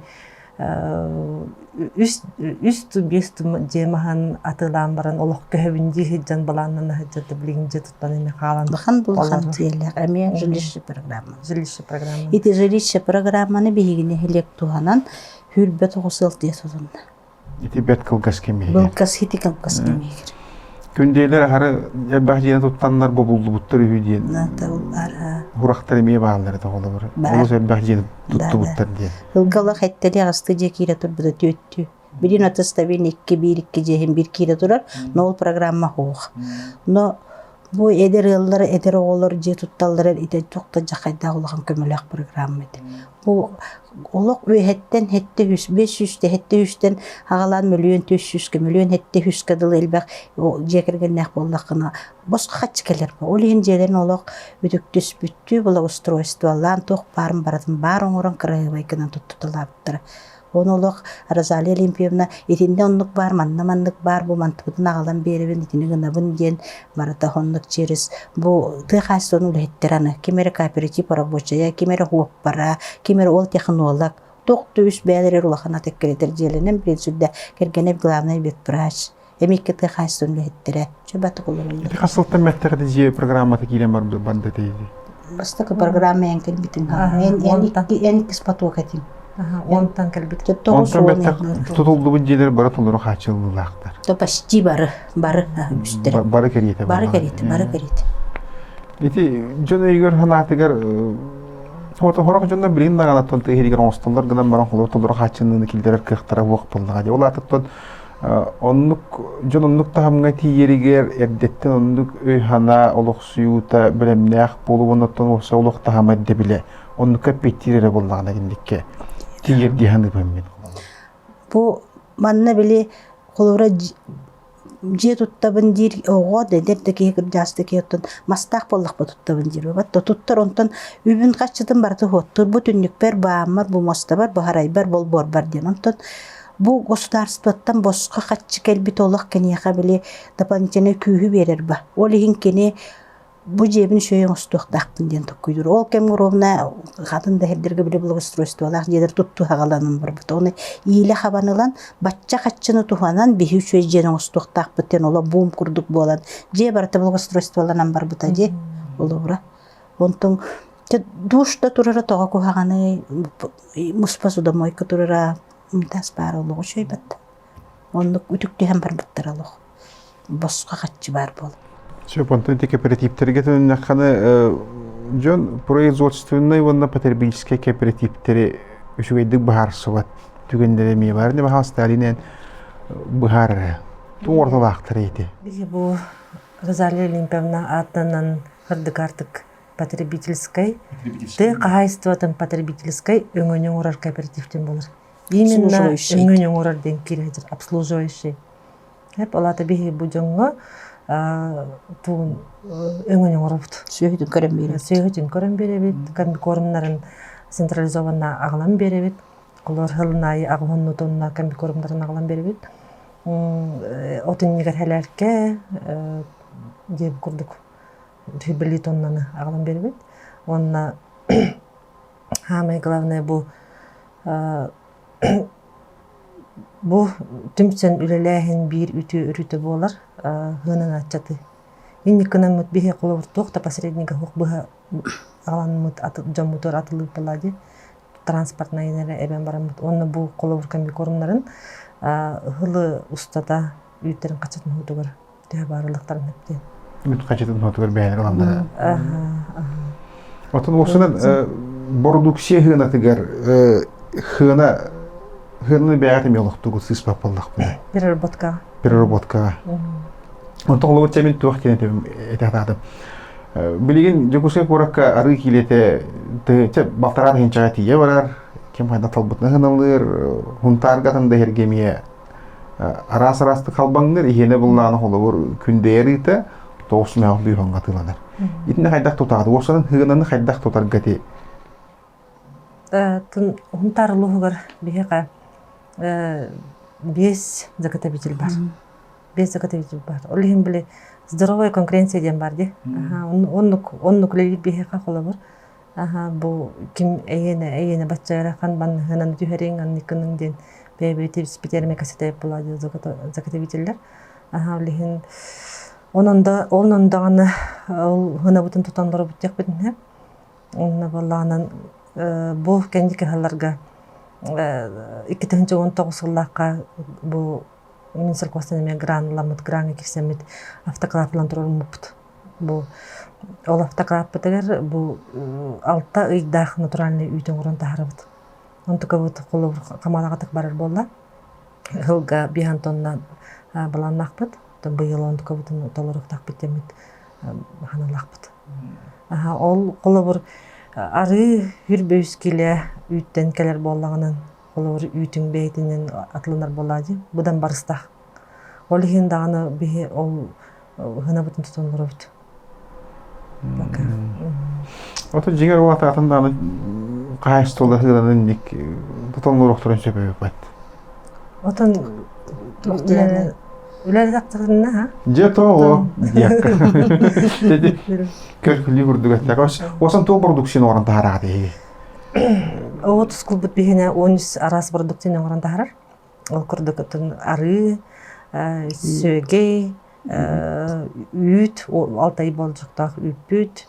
Speaker 3: үс үс биэс дьиэ маһын атыылаан баран олох көһөбүн дии сылдьан балааннана сылдьан билигин дьиэ туттан эмиэ хаалан
Speaker 2: Улахан улахан дьиэлээх эмиэ жилище программа.
Speaker 3: Жилище программа.
Speaker 2: Ити жилище программаны биһиги нэһилиэк туһанан хүрбэ тоҕус ыал тиэ сотунна.
Speaker 1: Ити бэрт кылгас кэмигэр.
Speaker 2: Былгас ити кылгас кэмигэр.
Speaker 1: Күндүөлэр аһары элбэх дьиэни туттаннар бобуллубуттар үһү диэн. Урахтар эмиэ бааллар этэ холобур. Олус элбэх дьиэни туттубуттар диэн.
Speaker 2: Ылгалах эттэри аҕысты дьиэ киирэ турбута түөттүү. Билин аты стабильно икки биир икки дьиэһин биир киирэ турар, но ол программа суох. Но бу эдэр ыаллар, эдэр оҕолор дьиэ тутталлара ити туох да дьахайдаах улахан көмөлөөх программа этэ. Бу олох үөһэттэн сэттэ үс, биэс сүүстэ сэттэ үстэн аҕалаан мөлүйүөн түөрт сүүскэ, мөлүйүөн сэттэ үскэ дылы элбэх дьиэ кэргэннээх буоллаххына босхо хаччы кэлэр. Ол иһин дьиэлэрин олох үтүктүспүттүү благоустройстволаан туох баарын барытын баар оҥорон кыраһыабай гынан туттуталаабыттара. Ону олох Розалия Олимпиевна итиннэ оннук баар, манна маннык баар, бу мантыбытын аҕалан биэрэбин, итини гынабын диэн барыта оннук через бу тыа хаһаайыстыбатын үлэһиттэрэ аны ким эрэ кооператив рабочая, ким эрэ уоппара, ким эрэ ол технолог, туох да үс бэйэлэрэ улахан ат эккирэтэр дьиэлэнэн билин сүрдэ кэргэнэ главный ветврач эмиэ тыа хаһаайыстыбатын үлэһиттэрэ чөбөтүк олороллор.
Speaker 1: Ити хас сылтан мэттэҕэ дьиэ программата киирэн барда этэй?
Speaker 2: Бастакы программа эн кэлбитин эн эн иккис поток этиҥ.
Speaker 3: Онтон кэлбит.
Speaker 1: Онтон бэттэх тутуллубут дьиэлэр бары толору хааччыллыылаахтар.
Speaker 2: То почти бары, бары үстэрэ.
Speaker 1: Бары кэриэтэ.
Speaker 2: Бары кэриэтэ, бары кэриэтэ.
Speaker 1: Ити дьон өйүгэр санаатыгар Хорох дьонно билин даҕанаттан тыһиригэр оҥостоллор гынан баран холор толору хааччынныыны киллэрэр кыахтара суох буоллаҕа дии. Ол аатыттан Оннук дьон оннук таһымҥа тиийэригэр эрдэттэн оннук өй-санаа олохсуйуута бэлэмнээх буолуу оннуттан уопсай олох таһыма ирдэбилэ оннукка эппиэттиир эрэ буоллаҕына инниккэ тиийэр дии саныыбын мин.
Speaker 2: Бу манна били холобура дьиэ туттабын диир оҕо да эдэр да киһи кырдьаҕас да киһи оттон мастаах буоллахпа туттабын диир буолбат да туттар онтон үбүн харчытын барыта уһуоттуур бу түннүкпэр бааммар бу муостабар бу харайбар болбуорбар диэн онтон Бу государствоттан босхо харчы кэлбит олох киниэхэ били дополнительнай күүһү биэрэр ба. Ол иһин кини Бу дьиэбин үчүгэй оҥостуохтаахпын диэн толкуйдуур. Ол кэмҥэ ровно атын да сирдэргэ били благоустройстволаах дьиэлэр туттуу аҕаланан барбыт. Оны иилэ хабан ылан, бачча хаччыны туһанан биһи үчүгэй дьиэни оҥостуохтаахпыт диэн олох буум курдук буолан, дьиэ барыта благоустройстволанан барбыта дьиэ олобура. Онтон душ да турара тоҕо куһаҕаный, муспа судомойка турара, унитаз баара олох үчүгэй батта. Оннук үтүктүһэн барбыттара олох. Босхо хаччы баар буолан.
Speaker 1: Сөп, онтон ити кооперативтэргэ төнүннэххинэ дьон производственнай уонна потребительскай кооперативтэри үчүгэйдик быһаарсыбат түгэннэрэ эмиэ баар. Не баһаал Сталинен быһаарара. Туох ортолаахтар ити?
Speaker 3: Биһи бу Розалия Олимповна аатынан ырдык-артык потребительскай тыа хаһаайыстыбатын потребительскай өҥөнү оҥорор кооперативтин буолар. Именно өҥөнү оҥорор диэн киирэ обслуживающий. Эп ол аата биһи бу дьоҥҥо тугун өҥөнү оҥоробут.
Speaker 2: Сүөһүтүн көрөн биэрэбит.
Speaker 3: Сүөһүтүн көрөн биэрэбит, комбикормнарын централизованно аҕалан биэрэбит. Олор сылын аайы аҕыһын тонна комбикормнарын аҕалан биэрэбит. От иннигэр хэлээркэ диэн курдук били тоннаны аҕалан биэрэбит. Уонна Самое главное бу бу түмсэн үлэлээһин биир үтүө өрүтэ буолар һыанан аччатыы. Инник гынаммыт биһи холобур туох да посреднига суох быһа аҕаламмыт дьоммутугар атылыыр буоллаа дии транспортнай эрэ эбэн бараммыт уонна бу холобур комбикормнарын ыһылы устата үүттэрин хачатын уутугар төһө баарылыктарын эптиэн.
Speaker 1: Үт хачытын хотугар бэйэлэр ыланнара. Отон уопсанан бородукция хыанатыгар хыана хыананы бэйэҕит эмиэ олохтугут сыыспат буоллахпына.
Speaker 3: Переработкаҕа.
Speaker 1: Переработкаҕа. Онтон холобур чэмин туох диэн этэ Билигин Дьокуускай куоракка арыы киилэтэ балтараа тыһыынчаҕа тиийэ барар, ким хайда талбытына хыналыыр, Хунтаарга атын да иһэргэ эмиэ араас-араастык халбаҥныыр, иһиэнэ буллаҕына холобур күндэйэр ыыта 9 бүүһөҥ атыыланар. Итини хайдах тутаҕыт? Уопсанан хыынаны хайдах тутарга ти?
Speaker 3: Хунтаар улууһугар биһиэхэ биэс заготовитель бар. Биэс заготовитель бар. Ол иһин били здоровая конкуренция диэн бар дии. Оннук оннук үлэлиир биһиэхэ холобур. Аха, бу ким эйиэнэ эйиэнэ бачча ыарахан банныһынан түһэриҥ, анныккының диэн бэйэбит испитэрмэ кэсэтэйп була заготовителлэр. Аха, ол иһин онон да онон даҕаны ол хынабытын тутан барабыт диэхпитин Онно буоллаҕынан бу кэнники сылларга 2019 сыллаахха бу Минсельхозтан эмиэ гран ыламмыт, граҥҥа киирсэммит автоклавлан турарыммыппыт. Бу ол автоклавпытыгар бу алта ыйдаах натуральный үүт оҥорон таһаарабыт. Онтукабыт холобур хаманаҕатык барар буолла. Ыһылга биэһэн тонна былааннаахпыт. Быйыл онтукабытын толоруохтаахпыт диэммит ханалаахпыт. Ол холобур арыы хүрбөйүс килэ үүттэн кэлэр буоллаҕынан холобур үүтүҥ бэйэтинэн атыланар буоллаа дии быдан барыстаах. Ол иһин даҕаны биһи ол Ыһынабытын тутан олоробут. Пока.
Speaker 1: Ото дьиҥэр ол атаатын даҕаны хаһаайыстыбалар ыһыыланан инник тутан олоруохтарын сөп эбиппэт.
Speaker 3: Отон үлэлэтэхтэринэ ха?
Speaker 1: Дьэ тоҕо диэккэ. Көркүлүү курдук эттэк. Осан туох продукцияны оҥорон таһаараҕыт эһиги?
Speaker 3: Оо тускулбут биһиэнэ 13 араас продукцияны оҥорон таһаарар. Ол курдук оттон арыы, сүөгэй, үүт, алтай болдьохтоох үүппүт,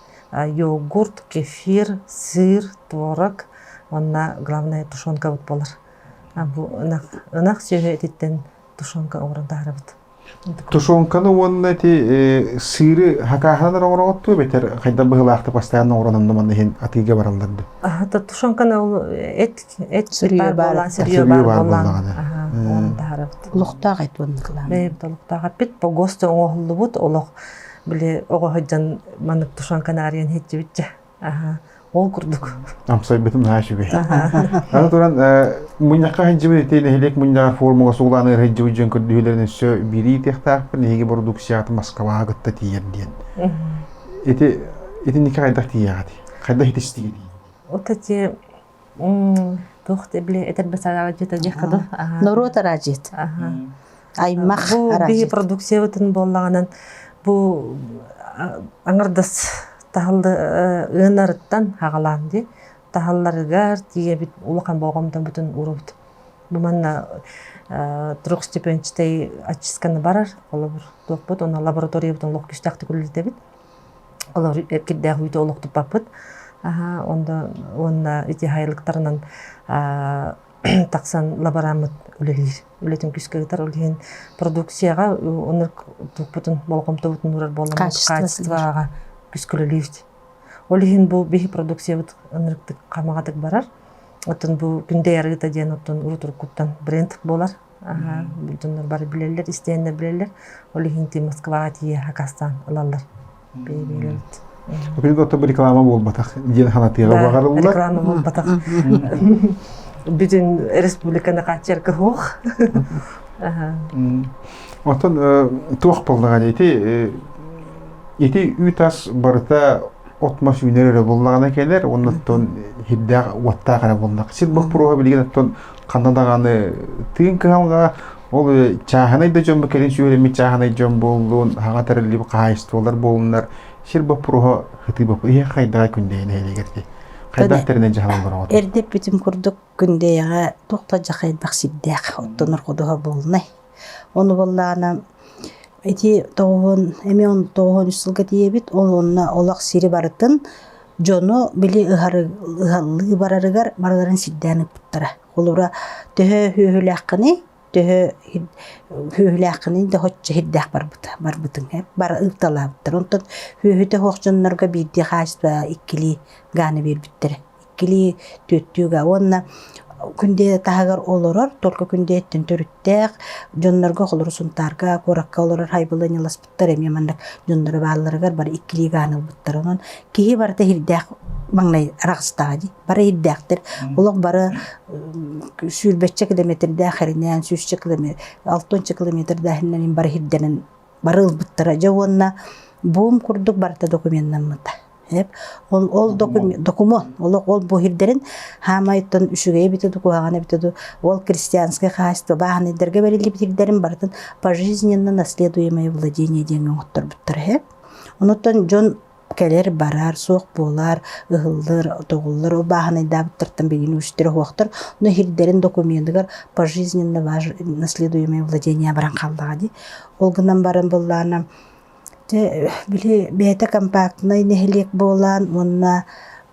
Speaker 3: йогурт, кефир, сыр, творог уонна главное тушенкабыт буолар. Бу ынах, ынах сүөһү этиттэн тушенка оҥорон таһаарабыт.
Speaker 1: Тушенканы уонна ити сыыры хакааһынан оҥороҕут дуо эбэтэр хайдах быһыылаахтык постоянно оҥорон онно манна иһин атыыга бараллар дуо?
Speaker 3: Аһата тушенканы ол эт эт сырье баар сырье баар буоллаҕына оҥорон таһаарабыт.
Speaker 2: Олохтоох эт уонна кылаан.
Speaker 3: Бэйэбит олохтоох эппит погосто оҥоһуллубут олох били оҕо сылдьан маннык тушенканы арыйан иһиччибитчэ. Аха, ол курдук.
Speaker 1: Амсайбытым наһаа үчүгэй. Аны туран, мунньахха сылдьыбыт ити нэһилиэк мунньаҕар форумуга сугулаан сылдьыбыт дьон көрдүһүүлэрин өссө биирии иитиэхтээхпин, эһиги бородууксуйаҕытын Москваҕа кытта тиийэр диэн. Ити итинникэ хайдах тиийэҕитий? Хайдах итистигитий?
Speaker 3: Вот эти туох били этэрбэс араадьыта диэххэ дуу.
Speaker 2: Норуот араадьыйата. Аймах
Speaker 3: Бу биһи продукциябытын буоллаҕынан Бу аҥардас таһыллы ыанарыттан хаҕалаан дии таһалларыгар тиийэбит улахан болҕомтобутун уурабыт. Бу манна трехстепенчатай очистканы барар, холобур туохпут, уонна лабораториябытын олох күүстээхтик үлэлэтэбит. Олор кирдээх үүтү олох туппаппыт. Аха, онда уонна ити хайылыктарынан тахсан лабораммыт үлэлиир. Үлэтин күүскэ ыытар. Ол иһин продукцияҕа оннук туппутун, болҕомтобутун уурар буолламмыт качествоҕа күүскэ үлэлиибит. Ол иһин бу биһи продукциябыт ынырыктык хамаҕатык барар. Оттон бу Күндэй арыыта диэн оттон урут-уруккуттан бренд буолар. Аха, дьоннор бары билэллэр, истээннэр билэллэр. Ол иһин ти Москваҕа тиийэ хакастаан ылаллар. Бэйэ-бэйэлэрит.
Speaker 1: Күнү отто бу реклама буолбатах диэн ханатыаҕа баҕарыллар.
Speaker 3: Реклама буолбатах. Бүтүн республиканы хааччыйарга суох.
Speaker 1: Оттон туох буоллаҕа ити ити үүт ас барыта от-мас үүнэр эрэ буоллаҕына кэлэр уонна оттон хирдээх уоттаах эрэ буоллах. Сир боппуруоһа билигин оттон ханна даҕаны тыын кыһалҕа ол чааһынай да дьон кэлин сүөрэммит чааһынай дьон буоллун, хаҥа тэриллибит хаһаайыстыбалар буоллуннар сир боппуруоһа хытыы боппуруоһа иһэ хайдаҕа күндэйэн нэһилиэгэр дии. Хайдах тэринэн дьаһалалар оҕото?
Speaker 2: Эрдэ эппитим курдук Күндэйэҕэ туох да дьахайбах сирдээх оттонор ходуһа буолунай. Ону буоллаҕына ити тоҕуһун эмиэ он тоҕуһун үс сылга тиийэбит ол онно олох сири барытын дьону били ыһары ыһаллыы барарыгар барыларын сирдээн ыппыттара. Холобура төһө сүөһүлээххиний төһө сүөһүлээххиний да соччо сирдээх барбыта барбытыҥ бары ыыталаабыттар. Онтон сүөһүтэ суох дьоннорго биирдии хаачыстыба иккилии гааны биэрбиттэрэ. Иккилии түөртүүгэ уонна Күндэ таһыгар олорор, только Күндэйэттэн төрүттээх дьоннорго холору Сунтаарга, куоракка олорор хайбылыанньаласпыттар эмиэ маннык дьонноро баалларыгар бары иккилии гааны ылбыттар. Онон киһи барыта иһирдээх маҥнай араҕыстаҕа дии. Бары иһирдээхтэр. Олох бары сүүрбэччэ километрдээх эринээн, сүүсчэ километр, алтыанча километрдээхинэн бары иһирдэнэн бары ылбыттара. Дьэ уонна буум курдук барыта докуменнаммыта. Ол, ол докумуон, олох ол бу сирдэрин хаамайтан үчүгэй эбитэ ду, куһаҕан эбитэ ду, ол крестьянское хаһаайыстыба бааһынайдарга бэриллибит сирдэрин барытын пожизненно наследуемое владение диэҥҥэ оҥотторбуттар үһү. Онуттан дьон кэлэр-барар, суох буолар, ыһыллар, тоҕуллар, ол бааһынайдаабыттартан билигин үгүстэрэ суохтар. Но сирдэрин докуменыгар пожизненно наследуемое владение баран хааллаҕа дии. Ол гынан баран быллаана Дьэ, били бэйэтэ компактнай нэһилиэк буолан уонна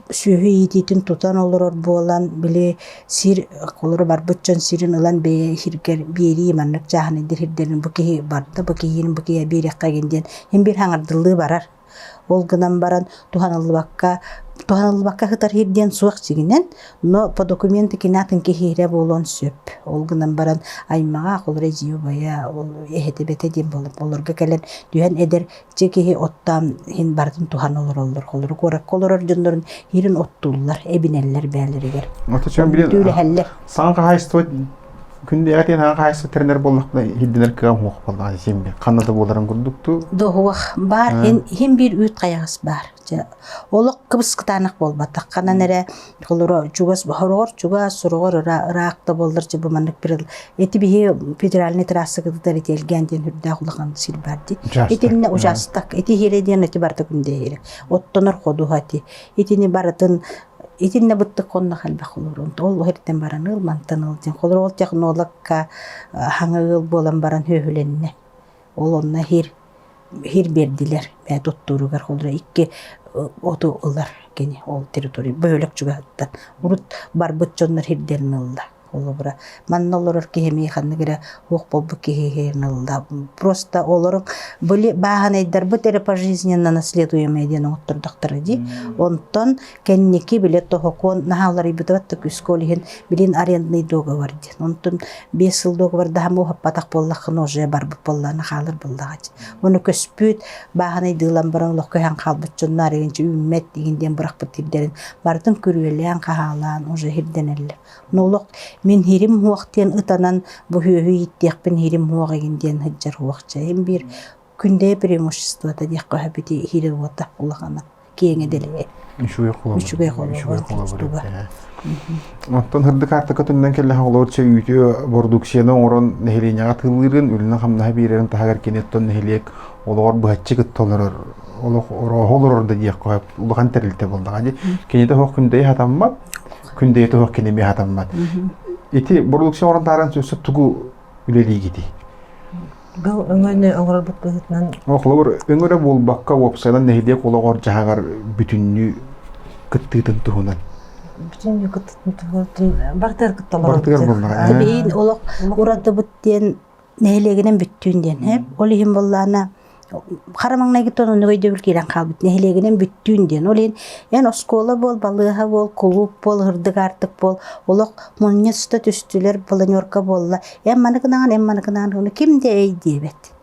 Speaker 2: сүөһү иитиитин тутан олорор буолан, били сир холоро барбыт дьон сирин ылан бэйэ сиргэр биэрии маннык чааһынайдар сирдэрин бу киһи барда, бу киһини бу киһи биэриэххэ игин диэн син биир хаҥардыллыы барар. Ол гынан баран туһаныллыбакка туһаныллыбакка сытар сир диэн суох дьиҥинэн, но по документы кини атын киһи эрэ буолуон сөп. Ол гынан баран аймаҕа холоро эдьиийэ убайа ол эһэтэ эбэтэ диэн буолар. Олорго кэлэн түһэн эдэр дьэ киһи оттоон иһин барытын туһан олороллор. Холоро куоракка олорор дьоннорун иһин оттууллар, эбинэллэр бээлэригэр. Түүлэһэллэр.
Speaker 1: Саҥа хаһаайыстыба күндээҕи тиэн аҕа хаһаайыстыба тэринэр буоллахпына иһирдинэр кыам суох буоллаҕа син ханна да буоларын курдуктуу.
Speaker 2: Доһуох баар иһин биир үүт хайаҕас баар. Дьэ, олох кыбыс-кытаанах буолбатах. Ханан эрэ холоро чугас хороҕор чугас, суруҕар ыраах да буоллар дьэ бу маннык эти биһи федеральный трасса кытытар ити Элгээн диэн үрдээх улахан сир бар дии. Итиннэ участок ити иһирэ диэн ити барыта күндэ иһирэ. Оттонор ходуһа ити. Итини барытын итиннэ быттык хоннох элбэх олорун. Ол иһиттэн баран ыл мантан ыл диэн. Холоро ол технологка хаҥа ыал буолан баран хөһүлэннэ. Ол онно иһир иһир биэрдилэр бэйэ туттууругар холобура икки оту ылар кини ол территория бөһүөлэк чугаһыттан урут барбыт дьоннор иһирдэрин ылла холобура манна олорор киһи эмиэ ханнык эрэ суох буолбут киһи иһирин ылла просто олору были бааһынайдарбыт эрэ пожизненно наследуемые диэн оҥоттордохторо дии онтон Кэнники били тоһокуон наһаа уларыйбыта да күүскэ ол иһин билин арендный договор диэн. Онтон 5 сыл договордаһан уһаппатах буоллаххына уже барбыт буоллаҕына хаалар буоллаҕа дии. Ону көспүт, бааһынайдыылан баран олох көһөн хаалбыт дьонно арыгынчы үүммэт игин диэн бырахпыт сирдэрин барытын күрүөлээн хаһаалаан уже сирдэнэллэр. Но олох мин хирим хуох диэн ытанан бу сүөһү ииттиэхпин хирим хуох игин диэн сылдьар хуох чэ. биир күндэ преимуществота диэххэ сөп ити хири уота улахана. Киэҥэ дэлэһэ.
Speaker 1: Үчүгэй холобур.
Speaker 2: Үчүгэй холобур.
Speaker 1: Оттон һырдык аартыка төннөн кэллэхэ олорор чэ үүтү бородууксуйаны оҥорон нэһилиэнньэҕэ атыылыырын, үлэни-хамнаһы биэрэрин таһыгар кини оттон нэһилиэк олоҕор быһаччы кытта олорор, олох орооһо олорор да диэххэ сөп улахан тэрилтэ буоллаҕа дии. Кинитэ суох күндэйи хатаммат, күндэйи суох кини эмиэ хатаммат. Ити бородууксуйа оҥорон таһааран өссө тугу үлэлиигитий?
Speaker 3: Бу өҥөнү оҥорорбут быһыытынан
Speaker 1: Холобур, өҥөрө буолбакка, уопсайынан нэһилиэк олоҕор-дьаһаҕар бүтүннүү кыттыытын туһунан.
Speaker 3: Бүтүннүү кыттыытын туһунан барытыгар кытта олоробут.
Speaker 1: Барытыгар буоллаҕа.
Speaker 2: Биһиги олох уратыбыт диэн нэһилиэгинэн бүттүүн диэн. Ол иһин буоллаана хара маҥнайгыттан оннук өйдөбүл киирэн хаалбыт нэһилиэгинэн бүттүүн диэн. Ол иһин эн оскуола буол, балыыһа буол, кулууп буол, ырдык аартык буол, олох мунньа сыта түстүлэр, планерка буолла. Эн маны гынаҕын, эн маны гынаҕын, ону ким да эй диэбэт.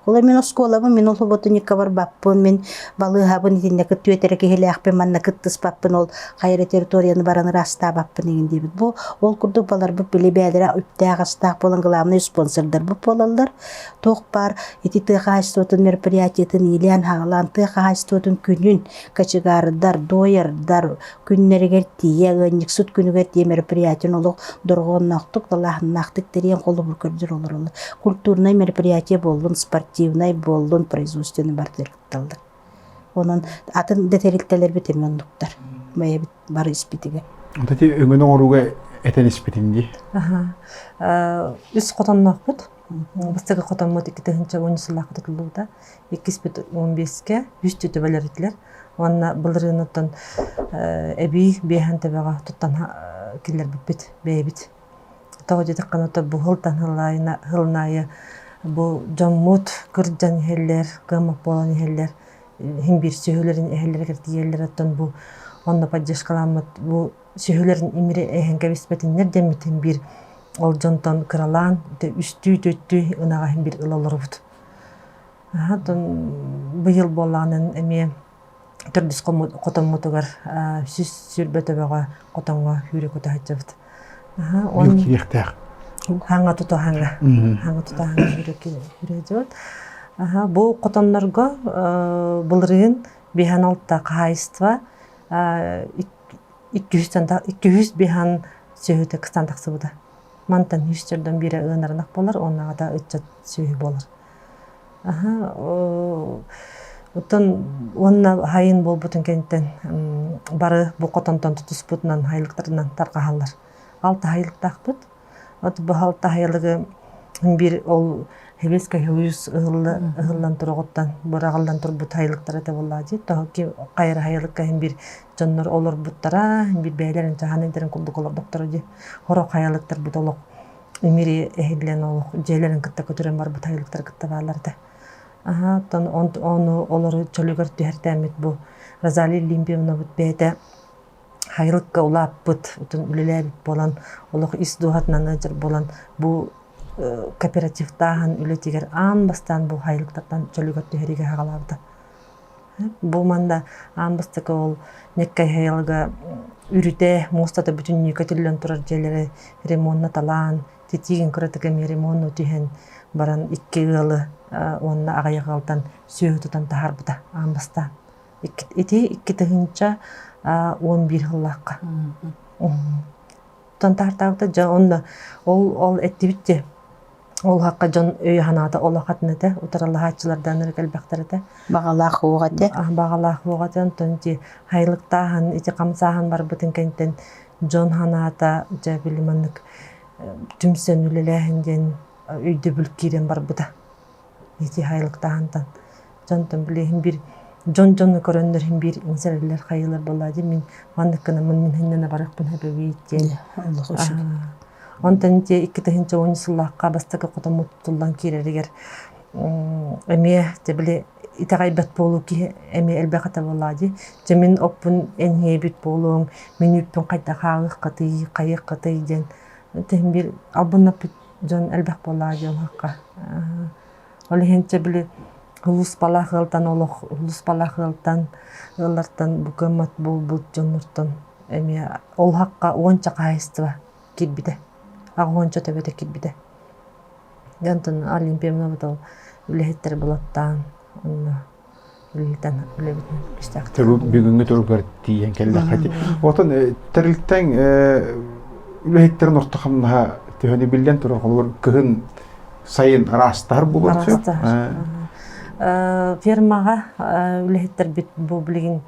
Speaker 2: Ол мин оскуолабын, мин олуботунньукка барбаппын, мин балыыһабын итиннэ түөтэрэ киһилээхпин, манна кыттыспаппын, ол хайа территорияны баран ыраастаабаппын игин диэбит. Бу ол курдук баларбыт били бээлэрэ үптээх-астаах буолан главный спонсордарбыт буолаллар. Туох баар ити тыа хаһаайыстыбатын мероприятиетын иилээн-хаалаан тыа хаһаайыстыбатын күнүн кочегардар, доярдар күннэригэр тиийэ, ыанньыксыт күнүгэр тиийэ мероприятиен олох дорҕоонноохтук, далааһыннаахтык тэрийэн холобур көрдөр олороллор. Культурнай мероприятие буоллун, спортивнай буоллун, производственный барытыгар кытталлар. Онон атын да тэрилтэлэрбит эмиэ оннуктар. Бэйэбит бары испитигэр.
Speaker 1: Ити өҥөнү оҥорууга этэн испитин дии.
Speaker 3: Үс хотонноохпут. Бастакы хотоммут 2010 сыллаахха тутуллубута. Иккиспит 15-кэ үс төбөлөр этилэр. Уонна былырыыныттан эбии биэһэн төбөҕө туттан киллэрбиппит бэйэбит. Тоҕо диэтэххинэ бу сылтан сыл аайы бу дьоммут кырдьан иһэллэр, кыаммат буолан иһэллэр, иһин биир сүөһүлэрин эһэллэригэр тиийэллэр оттон бу онно поддержкаламмыт бу сүөһүлэрин имири эһэн кэбиспэтиннэр диэммитин биир ол дьонтон кыралаан үстүү-түөртүү ынаҕа иһин биир ыла олоробут. Оттон быйыл буоллаҕынан эмиэ төрдүс хотоммутугар 120 төбөҕө хотоҥҥо сүүрэ көтө сылдьабыт.
Speaker 1: Быйыл киириэхтээх.
Speaker 3: Хаҥа тута хаҥа. Хаҥа тута хаҥа сүүрэ сылдьабыт. Бу хотоннорго былырыын биһан алта хаһаайыстыба 200 биһан сүөһүтэ кыстаан тахсыбыта. Мантан үс чордон биирэ ыанарынах буолар, уоннаҕата ыччат сүөһү буолар. Оттон уонна хайын буолбутун кэнниттэн бары бу хотонтон тутуспутунан хайылыктарынан тарҕаһаллар. Алта хайылыктаахпыт. От бу алта хайылыгы биир ол Хевельскай союз ыһыллан туругуттан быраҕыллан турбут хайылыктара этэ буоллаҕа дии. Тоһо хайыр хайылыкка иһин биир дьоннор олорбуттара, биир бэйэлэрин чаһаныйдарын курдук олордохторо дии. Хорох хайылыктарбыт олох имири эһиллэн олох дьиэлэрин кытта көтүрэн барбыт айылыктары кытта бааллар этэ. Аһа, оттон ону олору чөлүгэр түһэртээммит бу Розалия Олимпиевнабыт бэйэтэ хайылыкка улааппыт, отун үлэлээбит буолан, олох ис дууһатынан ыалдьар буолан, бу кооперативтааһын үлэтигэр аан бастаан бу хайылыктартан чөлүгэр түһэриигэ саҕалаабыта. Бу манна аан бастакы ол Неккай Хайалга үрүтэ, муостата бүтүннүү көтүллэн турар дьиэлэри ремоннаталаан, титиигин кыратык эмиэ ремонну түһэн баран икки ыалы уонна аҕыйах ыалтан сүөһү тутан таһаарбыта аан бастаан. Ити 2011 сыллаахха. Тутан таһаартаабыта дьэ онно ол ол эттибит дии Ол хакка дьон өйө-санаата олох атын этэ, утарылаһааччылардаан эрэ элбэхтэр этэ.
Speaker 2: Баҕалаах уох этэ.
Speaker 3: Баҕалаах уох этэ, онтон ити хайылыктааһын, ити хамсааһын барбытын кэнниттэн дьон санаата дьэ били маннык түмсэн үлэлээһин диэн өйдөбүл киирэн барбыта. Ити хайылыктааһынтан. Дьонтон билиһин биир дьон дьону көрөннөр иһин биир иҥсэрэллэр хайыылар буоллаа дии мин маннык гынаммын мин хиннэнэ барыахпын сөбөбүй диэн. Онтон ити 2010 сыллаахха бастакы хотоммут тутуллан киирэригэр эмиэ дьэ били итэҕэйбэт буолуу киһи эмиэ элбэх этэ буоллаа дии. Дьэ мин оппун энһиэбит буолуоҥ, мин үүппүн хайдах ааҕыаххытый, хайыаххытый диэн тиһин биир албыннаппыт дьон элбэх буоллаа дии олоххо. Ол иһин чэ били улууспалаах ыалтан олох улууспалаах ыалтан ыаллартан бу кыаммат буолбут дьоннортон эмиэ ол хакка уонча хаһаайыстыба киирбитэ. Аҕыс уонча төбөтө киирбитэ. Дьэ онтон Олимпиевна ол үлэһиттэр булаттаан онно. үлэлэтэн үлэбитин күүстээхтик.
Speaker 1: Бүгүҥҥү туругар тиийэн кэллэххэ. Отон тэрилтэҥ үлэһиттэрин орто хамнаһа төһөнү биллэн турар холобур кыһын сайын араастаһар буолуон сөп.
Speaker 3: Фермаҕа үлэһиттэрбит бу билигин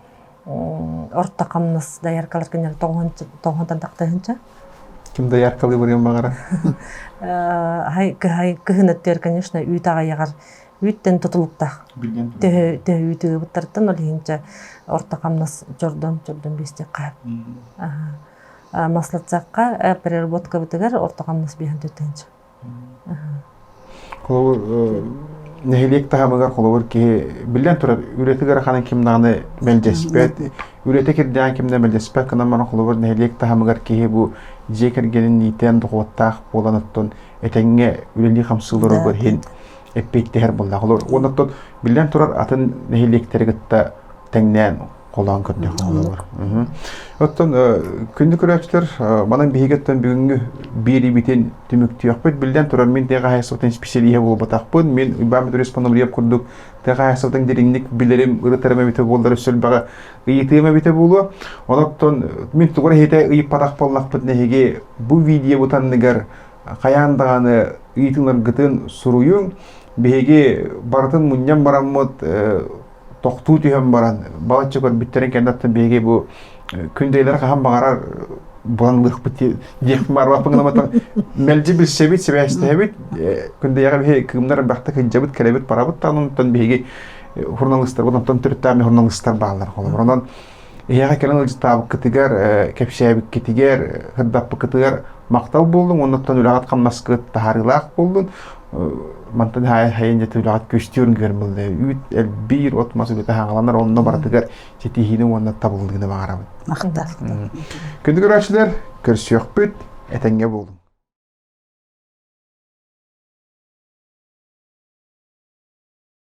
Speaker 3: орто хамнас дояркалар кинилэр тоҕуһунтан тахтыһынча.
Speaker 1: Ким дояркалыы барыан баҕарар?
Speaker 3: Кыһын өттүгэр, конечно, үүт аҕыйаҕар үүттэн тутулуктаах. Төһө төһө үүтү ыыбыттарыттан ол иһинчэ орто хамнас чордон чордон биэстиэххэ. Маслацакка переработкабытыгар орто хамнас биэһэн төттүнчэ.
Speaker 1: Холобур, нэһилиэк таһымыгар холобур киһи биллэн турар үлэтигэр ханан ким даҕаны мэлдьэспэт, үлэтэ кирдээн ким да мэлдьэспэт гынан баран холобур нэһилиэк таһымыгар киһи бу дьиэ кэргэнин иитэн дохуоттаах буолан оттон этэҥҥэ үлэлии хамсыыларыгар иһин эппиэттэһэр буоллаах. Олор уонна оттон биллэн турар атын нэһилиэктэри кытта тэҥнээн холоон көрдөххө холобур. Оттон күндү көрөөччүлэр, манан биһиги оттон бүгүҥҥү биэриибитин түмүктүөхпүт. Биллэн турар, мин тыа хаһаайыстыбатын исписэлииһэ буолбатахпын. Мин Уйбаан Петрович Пономарев курдук тыа хаһаайыстыбатын дириҥник билэрим, ырытарым эбитэ буоллар өссө элбэҕи ыйытыым эбитэ буолуо. Онон мин тугу эрэ иһитэ ыйыппатах буоллахпытына эһиги бу видеобут анныгар хайаан даҕаны ыйытыыларгытын суруйуҥ. Биһиги барытын мунньан бараммыт тохтуу түһэн баран балачча көрбүттэрин кэнниттэн биһиги бу күндэйлэр хаһан баҕарар булан ылыахпыт диэх баарбаппын гынан мэлдьи билсэбит, сибээстэһэбит. Күндэйэҕэ биһиги кыымнар элбэхтик сылдьабыт, кэлэбит, барабыт даҕаны онтон биһиги журналистарбыт онтон төрүттээх журналистар бааллар холобур. Онон Эһиэхэ кэлэн ыалдьыттаабыккытыгар, кэпсээбиккитигэр, сырдаппыккытыгар махтал буоллун уонна оттон үлэҕит-хамнаскыт таһаарыылаах буоллун. Мантан хайын дьэ үлэҕит күстүүр үҥкүөр буолла. Үүт элбиир, от-мас үлэтэ хаҥаланар, онно барытыгар ситиһиини уонна табыллыыны баҕарабыт.
Speaker 2: Махтал.
Speaker 1: Күндү көрөөччүлэр, көрсүөхпүт, этэҥҥэ буолуҥ.